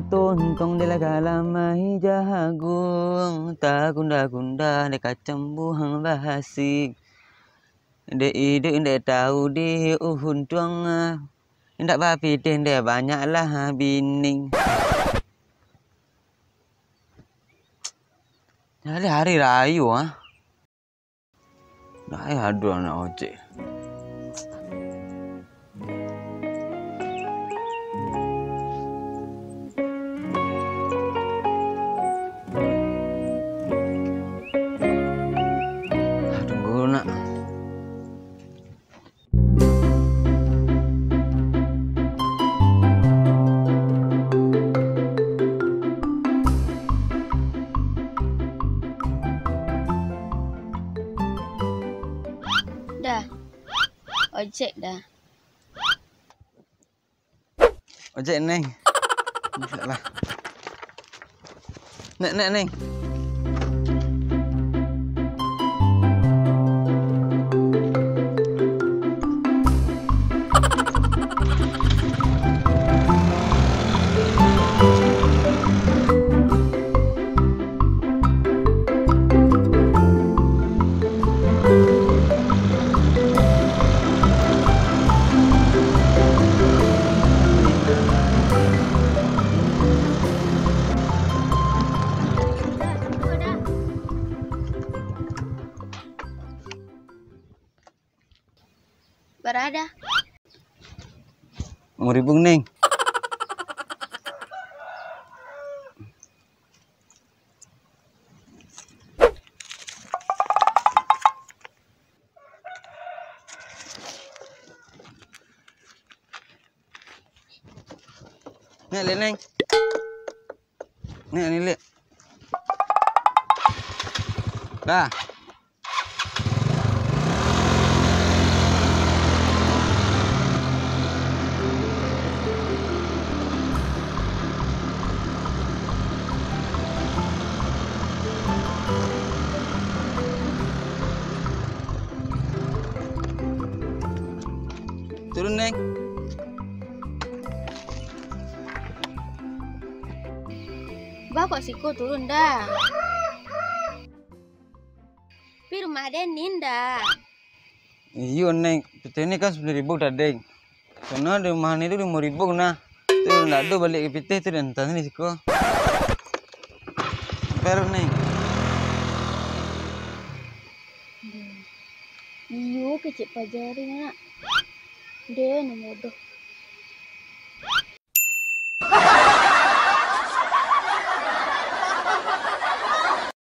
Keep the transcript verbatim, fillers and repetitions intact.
Tontong dek lah kalamai jagung, takunda-kunda dek kacang buhang basik. Dek iduik indak tahu di uhun tuang, indak bapitih dek banyaklah bining. Jadi hari rayu, ah. Nah, eh, aduh, anak ojek. Ah, tunggu, nak. Dah. Ojek dah. Ojek, Neng. Salah. Nek, nek, Neng. Bara dah? Limo ribu, Neng. Nek, liek, Neng. Nek, ni, liek. Dah. Turun, Neng. Bah, kok siko turun dah? Pi rumah Denin dah. Iyo, Neng. Pitih ni kan sapuluah ribu tadi. Sono di rumah ni tu limo ribu nah. Tu ndak ado baliak ka pitih tu, den antaan di siko. Per, Neng. Iyo, kecek paja tu, nak. Den, bodoh.